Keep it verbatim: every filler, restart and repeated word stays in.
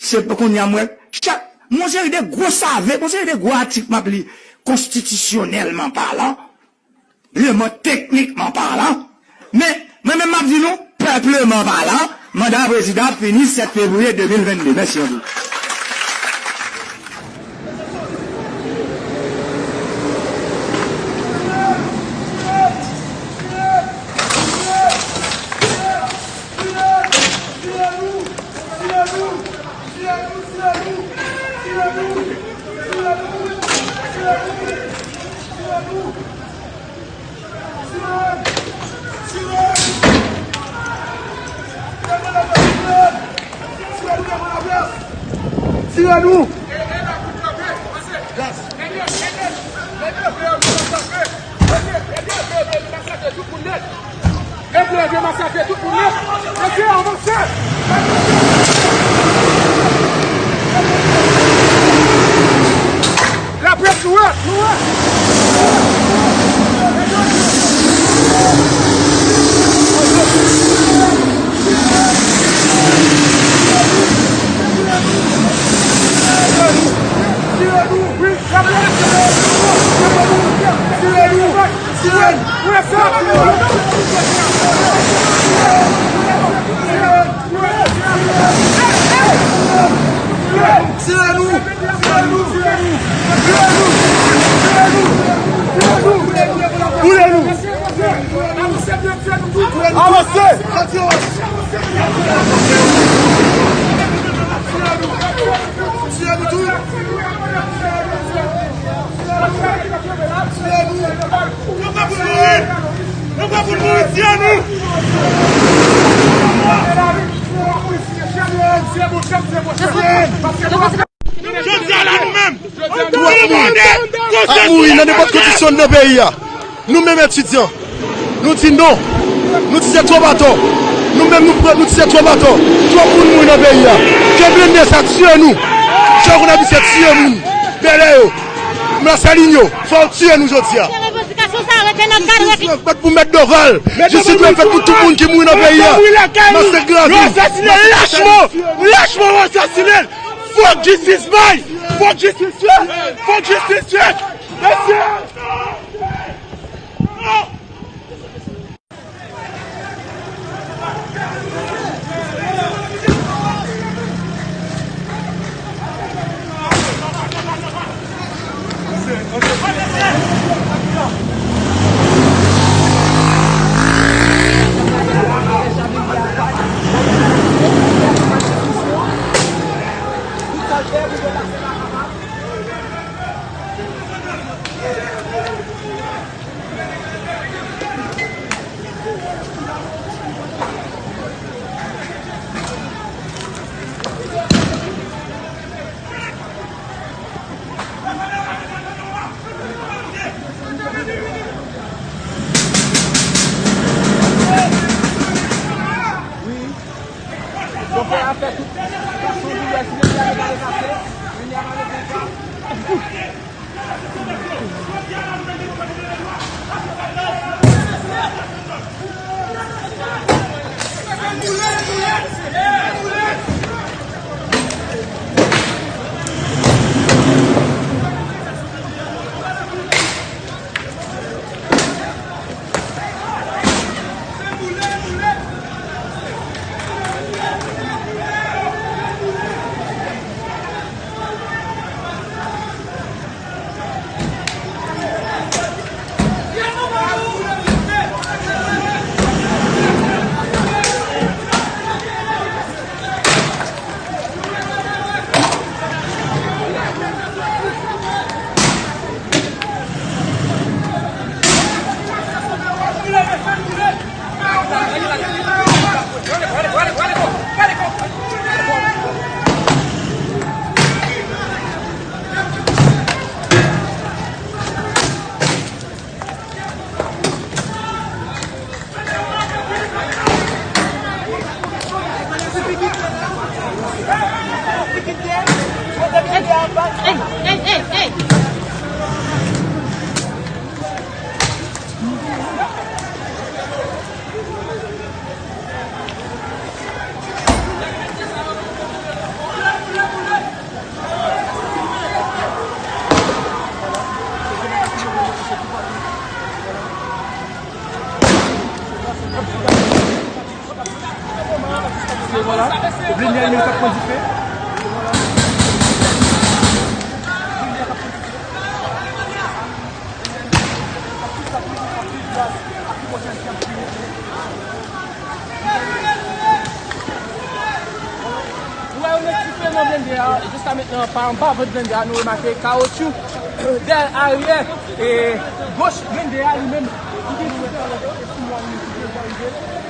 Se pou kounye a m wè chak, yon seri de gwo save, yon seri de gwo atik m ap li konstitisyonèlman palan, leman teknikman palan. Men, mwen menm m ap di nou, pèpleman palan, manda prezidan ap fini sèt fevriye de mil vennde. Mèsi anpil. Tire nou! Nèg yo vle masakre tout moun nèt. Nèg yo vle masakre tout moun nèt. Mesye, avanse! Laprès, nou wè, nou wè! Tire nou! Wi, laprès! Tire nou! Tire nou! Boule nou! Avanse! Nou pa pou mouri! Nou pa pou mouri, tire nou! Jodi a la, nou menm, nou mande konsèy ap mouri nan nenpòt kondisyon nan peyi a. Nou menm etidyan, nou di non. Nou di se twòp atò. Nou menm nou pran, nou di se twòp atò. Twòp moun mouri nan peyi a. Ke blende sa tire nou. Jan konn ap di se tire moun. Bèlè yo. Lasalin yo. Fò yo tire nou jodi a. Revandikasyon sa rete nan kad règ. Jistis dwe fèt pou met Doval. Jistis dwe fèt pou tout moun ki mouri nan peyi a. Masak Gravin. Yo asasine lachman. Lachman yo asasine l. Fòk jistis bay. Fòk jistis fèt. Fòk jistis fèt. Mesye. Wi. Chofè a fè tout fason pou lè si lè pa repase. Kounye a pa repase. Dènye minit ap pran dife. Ou wè yo met dife nan blende a, e jiska mentnan pa anba vant blende a, nou remake kawotchou dèyè aryè e goch blende a li menm ki gen dife anlè l, e si nou al menm ki gen rive.